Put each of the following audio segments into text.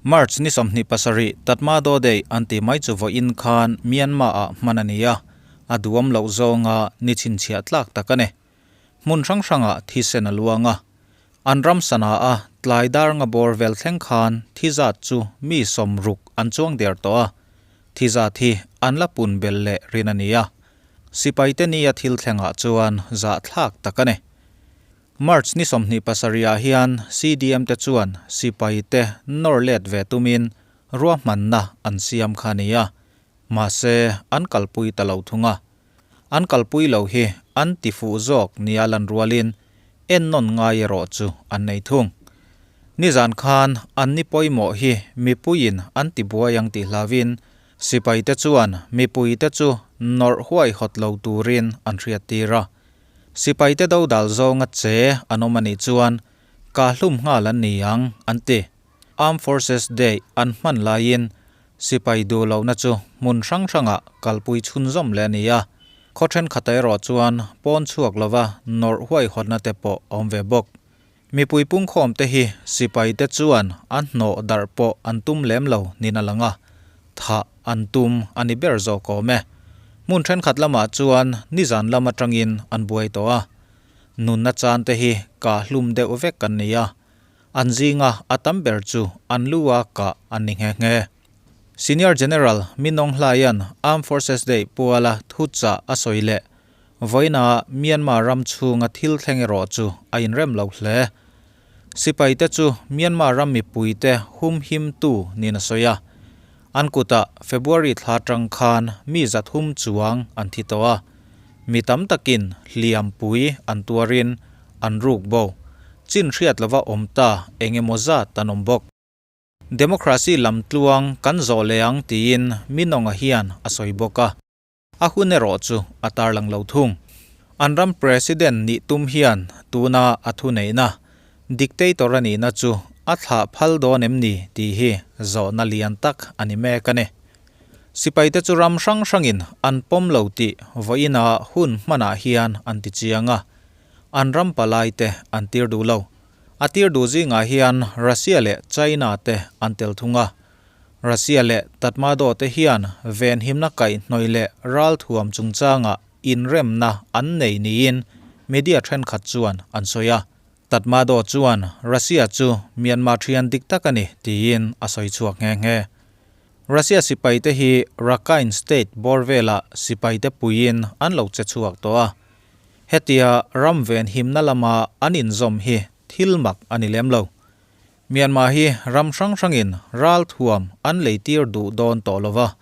March ni 27 Tatmadaw Day an tih mai chu vawiin khan Myanmar ah hman a ni a, a duhawm loh zawnga ni chhinchhiah tlak tak a ni. Hmun hrang hrangah thisen a luang a, an ram sana a tlai dar nga bawr vel thleng khan thi zat chu mi 60 an chuang der tawh a, thi zat hi an la pun bel leh rin a ni a. Sipaite nia thil thlengah chuan zahthlak tak a ni. March ni 27 ah hian CDM te chuan sipaite nawr let ve tumin ruahmanna an siam kha a ni a, mahse an kalpui ta lo thung a. An kalpui lo hi an ti fuh zawk nia lan rualin ennawn ngai erawh chu an nei thung. Nizan khan an ni pawimawh hi mipuiin an ti buai ang tih hlauhin sipaite chuan mipuite chu nawrh huaihawt lo turin an hriattir a. Sipaite dodal zawnga che an awm a nih chuan ka hlum nghal an ni ang, an ti. Armed Forces Day an hman laiin sipai duh lohna chu hmun hrang hrangah kalpui chhunzawm leh a ni a, khaw thenkhatah erawh chuan pawn chhuak lova nawrh huaihawtna te pawh a awm ve bawk. Mipui pungkhawm te hi sipaite chuan an hnawh darh pawh an tum lem lo niin a lang a, thah an tum a ni ber zawk awm e. Hmun thenkhat lamah chuan nizan lam atangin an buai tawh a, nunna chan te hi kah hlum deuh vek an ni a, an zinga a tam ber chu an lu a kah an ni nghe nghe. Senior General Min Aung Hlaia'n Armed Forces Day puala thuchah a sawi leh Vawiina Myanmar ram chhunga thil thleng erawh chu a inrem lo hle. Sipaite chu Myanmar ram mipuite humhimtu niin a sawi a. An kutah February thla atang khan mi 300 chuang an thi tawh a. Mi tam takin hliampui an tuarin an ruk bo. Chin hriat lova awm ta eng emaw zat an awm bawk. Democracy lam tluang kan zawh leh ang tiin Minonga hian a sawi bawk a. A hun erawh chu a tarlang lo thung. An ram President nih tum hian tuna a thuneihna, dictator a nihna chu a thlah phal dawn em ni tih hi zawhna lian tak a ni mek a ni. Sipaite chu ram hrang hrangin an pawm lo tih vawiina hun hmanah hian an ti chiang a, an ram palaite an tir duh lo. A tir duh zingah hian Russia leh China te an tel thung a. Russia leh Tatmadaw te hian venhimna kaihhnawih leh ralthuam chungchangah inremna an nei niin media thenkhat chuan an sawi a. Tatmadaw chuan Russia chu Myanmar thian dik tak a ni tiin a sawi chhuak nghe nghe. Russia sipaite hi Rakhine State bawr velah sipaite puiin an lo che chhuak tawh a. Hetia ram venhimna lama an inzawm hi thil mak a ni lem lo. Myanmar hi ram hrang hrangin ralthuam an leitir duh dawn tawh lo va,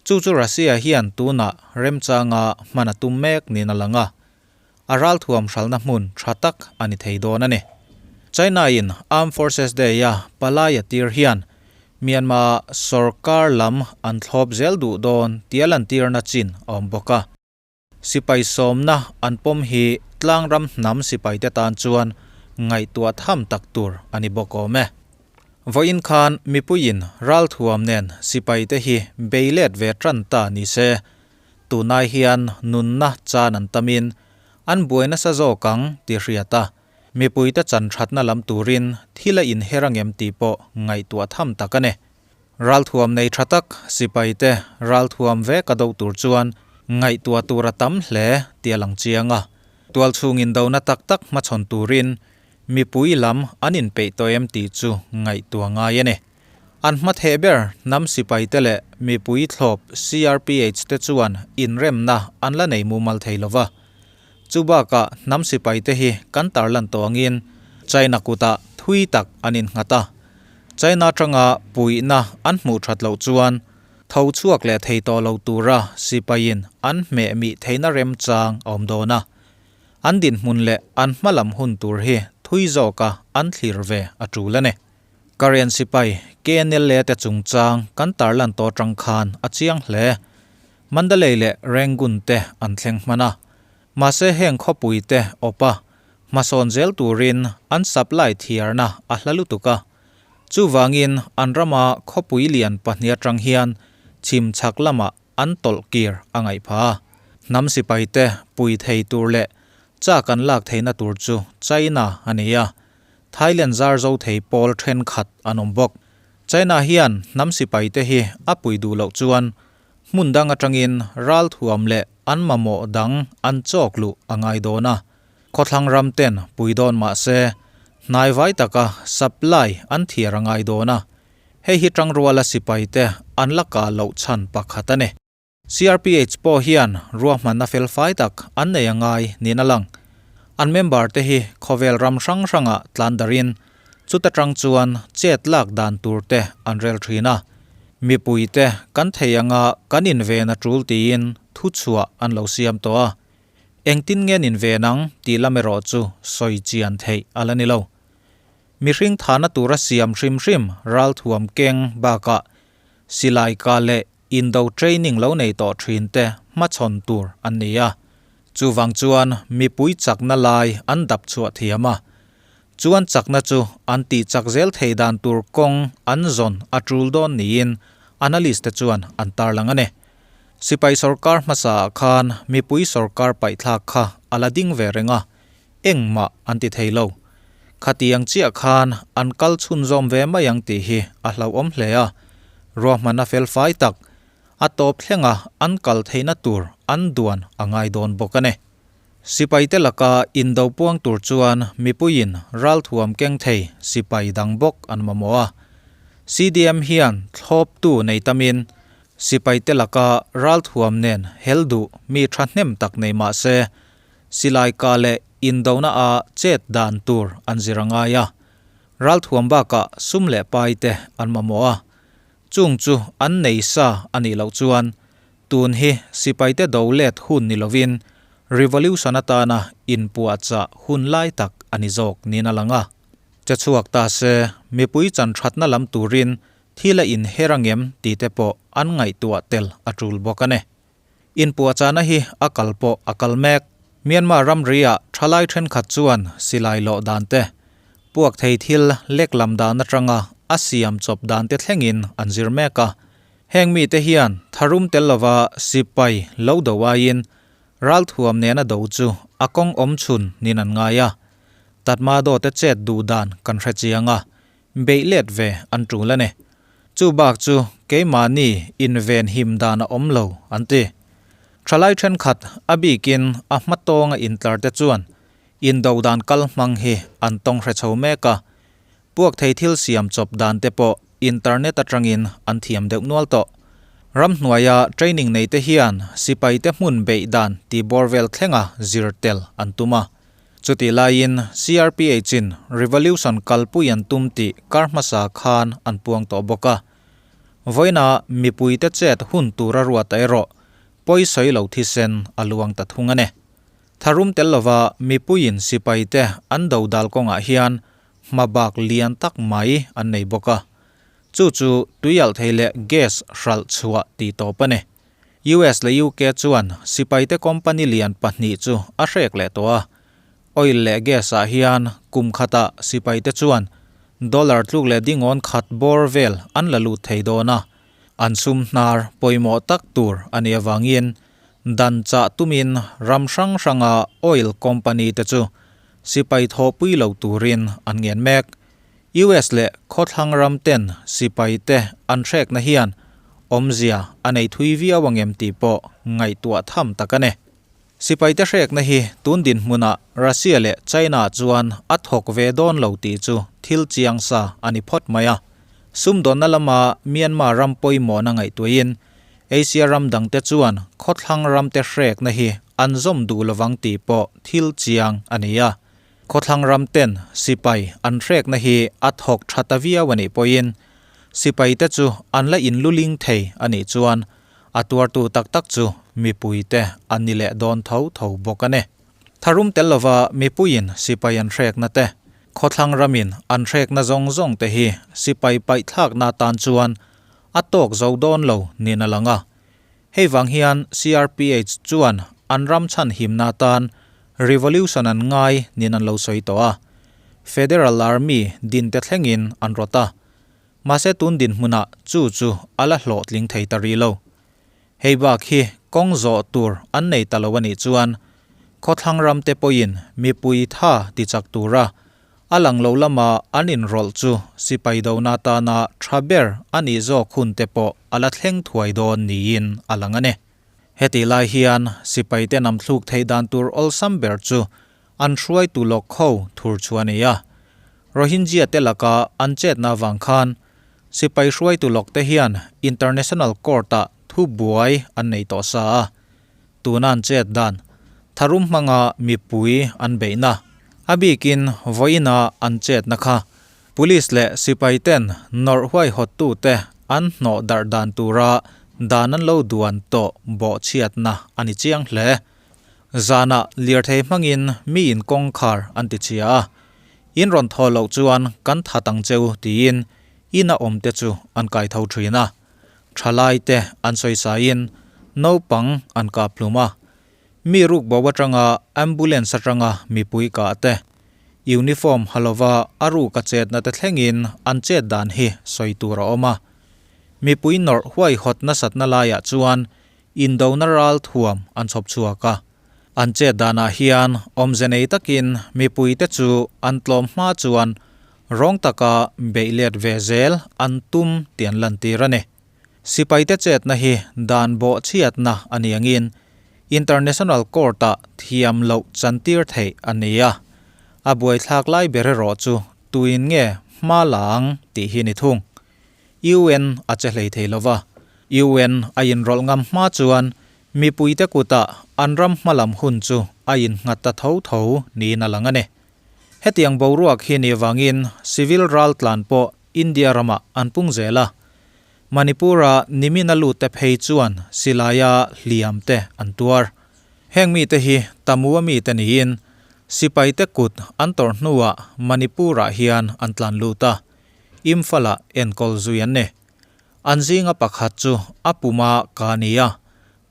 chu chu Russia hian tunah remchanga hman a tum mek niin a lang a, a ralthuam hralna hmun tha tak a ni thei dawn a ni. China-in Armed Forces Day-a palai a tir hian Myanmar sorkar lam an thlawp zel duh dawn tia lantirna chin a awm bawk a. Sipai sawmna an pawm hi tlangram hnam sipaite tan chuan ngaihtuah tham tak tur a ni bawk awm e. Vawiin khan mipuiin ralthuam nen sipaite hi bei let ve tan ta ni se, tunai hian nunna chan an tamin an buai nasa zawk ang tih hriat a, mipuite chan thatna lam turin thil a inher angem tih pawh ngaihtuah tham tak a ni. Ralthuam nei tha tak sipaite ralthuam vek a do tur chuan ngaihtuah tur a tam hle tih a lang chiang a. Tualchhungin dona tak tak hmachhawn turin mipui lam an inpeih tawh em tih chu ngaihtuah ngai a ni. An hmatheh ber hnam sipaite leh mipui thlawp CRPH te chuan inremna an la nei mumal thei lova. Chu bakah hnam sipaite hi kan tarlan tawh angin China kutah thui tak an innghat a. China atanga puihna an hmuh that loh chuan tho chhuak leh thei tawh lo tura sipaiin an hmeh mih theihna remchang a awm dawn a. An dinhmun leh an hmalam hun tur hi thui zawka an thlir ve a tul a ni. Karen sipai KNLA te chungchang kan tarlan tawh atang khan a chiang hle. Mandalay leh Rangoon te an thleng hman a. Mahse heng khawpui te awp a, hmasawn zel turin an supply thiarna a hla lutuk a. Chuvangin an rama khawpui lian pahnih atang hian chhim chhak lamah an tawlh kir a ngaih pha a. Hnam sipai te pui thei tur leh chak an lak theihna tur chu China a ni a. Thailand zar zo thei pawl thenkhat an awm bawk. China hian hnam sipaite hi a pui duh loh chuan hmun dang atangin ralthuam leh an mamawh dang an chawk luh a ngai dawn a. Khawthlang ram ten pui dawn mah se hnaivai taka supply an thiar a ngai dawn a. Hei hi tangruala sipaite an la kah loh chhan pakhat a ni. CRPH pawh hian ruahmanna felfai tak an nei a ngai niin a lang. An member te hi khawvel ram hrang hrangah tlan darin chuta tang chuan chet lak dan tur te an rel thin a. Mipui te kan thei anga kan inven a tul tiin thuchhuah an lo siam tawh a. Engtin nge an inven ang tih lam erawh chu sawi chian theih a la ni lo. Mihring thahna tura siam hrim hrim ralthuam keng bakah silai ka leh Indo training lo nei tawh thin te hmachhawn tur an ni a, chuvang chuan mipui chakna lai an dap chhuah thiam a, chuan chakna chu an tih chak zel thei dan tur kawng an zawn a tul dawn niin analyst te chuan an tarlang a ni. Sipai sorkar hmasa ah khan mipui sorkar paihthlak kha a la ding ve reng a, engmah an ti thei lo. Khatiang chiah khan an kal chhunzawm ve mai ang tih hi a hlauhawm hle a, ruahmanna felfai tak a tawp thlenga an kal theihna tur an duan a ngai dawn bawk a ni. Sipaite laka indo puang tur chuan mipuiin ralthuam keng thei sipai dang bawk an mamawh a. CDM hian thlawptu nei tamin sipaite laka ralthuam nen hel duh mi thahnem tak nei mah se Silai ka leh indona a chet dan tur an zir a ngai a, ralthuam bakah sum leh pai te an mamawh a, chung chu an nei sa a nih loh chuan tun hi sipaite do let hun ni lovin revolution atana inpuahchah hun lai tak a ni zawk niin a lang a. Che chhuak ta se mipui chan thatna lam turin thil a inher angem tih te pawh an ngaihtuah tel a tul bawk a ni. Inpuahchahna hi a kal pawh a kal mek. Myanmar ramri-ah thalai thenkhat chuan silai lawh dan te, puak thei thil lek lam dan atanga a siam chawp dan te thlengin an zir mek a. Heng mite hian tharum tel lova sipai lo do aiin ralthuam nena do chu a kawng awm chhun niin an ngai a. Tatmadaw te chet duh dan kan hre chiang a, Beih let ve an tul a ni. Chu bak chu keimahni inven him dan a awm lo, an ti. Thalai thenkhat a bikin a hma tawnga intlar te chuan indo dan kal hmang hi an tawng hre chho mek a, puak thei thil siam chawp dan te pawh internet atangin an thiam deuh nual tawh. Ramhnuaia training nei te hian sipaite hmun beih dan tih bawr vel thlenga zir tel an tum a. Chutih laiin CRPH-in revolution kalpui an tum tih kar hmasa khan an puang tawh bawk a. Vawiinah mipuite chet hun tura ruata erawh pawi sawi lo thisen a luang ta thung a ni. Tharum tel lova mipuiin sipaite an do dal kawngah hian hmabak lian tak mai an nei bawk a. Chu chu tuialh thei leh gas hralh chhuah tih tawp a ni. US leh UK chuan sipaite company lian pahnih chu a hrek leh tawh a. Oil leh gas ah hian kum khatah sipaite chuan dollar tluk leh dingawn khat bawr vel an la lut thei dawn a. An sum hnar pawimawh tak tur a nih avangin dan chah tumin ram hrang hranga oil company te chu sipai thawhpui lo turin an ngen mek. US leh khawthlang ram ten sipai te an hrekna hian awmzia a nei thui viau angem tih pawh ngaihtuah tham tak a ni. Sipai te hrekna hi tun dinhmunah Russia leh China chuan a thawk ve dawn lo tih chu thil chiang sa a ni phawt mai a. Sumdawnna lama Myanmar ram pawimawhna ngaihtuahin Asia ram dangte chuan khawthlang ram te hrekna hi an zawm duh lovang tih pawh thil chiang a ni a. Khawthlang ram ten sipai an hrekna hi a thawk tha ta viau a nih pawhin sipai te chu an la inluling thei a nih chuan a tuartu tak tak chu mipui te an ni leh dawn tho tho bawk a ni. Tharum tel lova mipuiin sipai an hrekna te, khawthlang ramin an hrekna zawng zawng te hi sipai paihthlakna tan chuan a tawk zo dawn lo niin a lang a. Hei vang hian CRPH chuan an ram chhan himna atan revolution an ngai niin an lo sawi tawh a. Federal Army din te thlengin an rawt a. Mahse tun dinhmunah chu chu a la hlawhtling thei ta rih lo. Hei bak hi kawng zawh tur an nei ta lo a nih chuan khawthlang ram te pawhin mipui tha ti chak tura. A lang lo lama an inrawlh chu sipai dona tana tha ber a nih zawk hun te pawh a la thleng thuai dawn niin a lang a ni. Hetih lai hian sipai te nam thluk theih dan tur awlsam ber chu an hruaitu lawk ho thur chu a ni a. Rohingya te laka an chetna avang khan sipai hruaitu lawk te hian International Court ah thu buai an nei tawh sa a. Tuna an chet dan tharum hmanga mipui an beihna, a bikin vawiina an chetna kha Police leh sipai ten nawrh huaihawttu te an hnawh darh dan tura dan an lo duan tawh bawhchhiatna a ni chiang hle. Zanah lirthei hmangin mi in kawngkhar an ti chhia a, in rawn thaw loh chuan kan that ang cheu tiin ina awm te chu an kai tho thin a. Thalai te an sawisaiin naupang an kap hlum a, mi rukbo atanga ambulance atanga mipui kah te, uniform ha lova a ruk a chetna te thlengin an chet dan hi sawi tur a awm a. Mipui nawrh huaihawt nasatna laiah chuan indona ral thuam an chhawp chhuak a. An chet danah hian awmze nei takin mipuite chu an tlawm hma chuan rawng taka beih let ve zel an tum tih an lantir a ni. Sipaite chetna hi dan bawhchhiatna a ni angin International Court-ah thiam loh chantir theih a ni a, a buaithlak lai ber erawh chu tuin nge hma la ang tih hi ni thung. UN a che hlei thei lova, UN a inrawlh ngam hma chuan mipuite kutah an ram hmalam hun chu a innghat ta tho tho niin a lang a ni. Hetiang boruak hi ni vangin civil raltlan pawh India ramah an pung zel a, Manipur-a nimina lutte phei chuan silaia hliam te an tuar. Heng mite hi Tamua mite niin sipaite kut an tawrh hnuah Manipur-ah hian an tlan lut a, Imphal-ah enkawl zui an ni. An zinga pakhat chu a puma kah a ni a,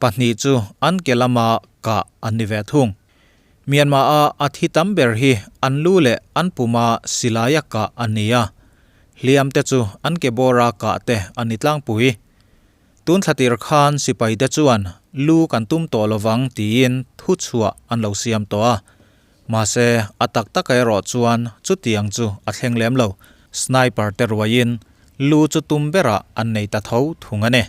pahnih chu an ke lama kah an ni ve thung. Myanmar-a a thi tam ber hi an lu leh an puma silaia kah an ni a, hliam te chu an ke bawra kah te an ni tlangpui. Tun thlatir khan sipai te chuan lu kan tum tawh lovang tiin thu chhuah an lo siam tawh a, mahse a tak taka erawh chuan chutiang chu a thleng lem lo, sniper te ruaiin lu chu tum berah an nei ta tho thung a ni.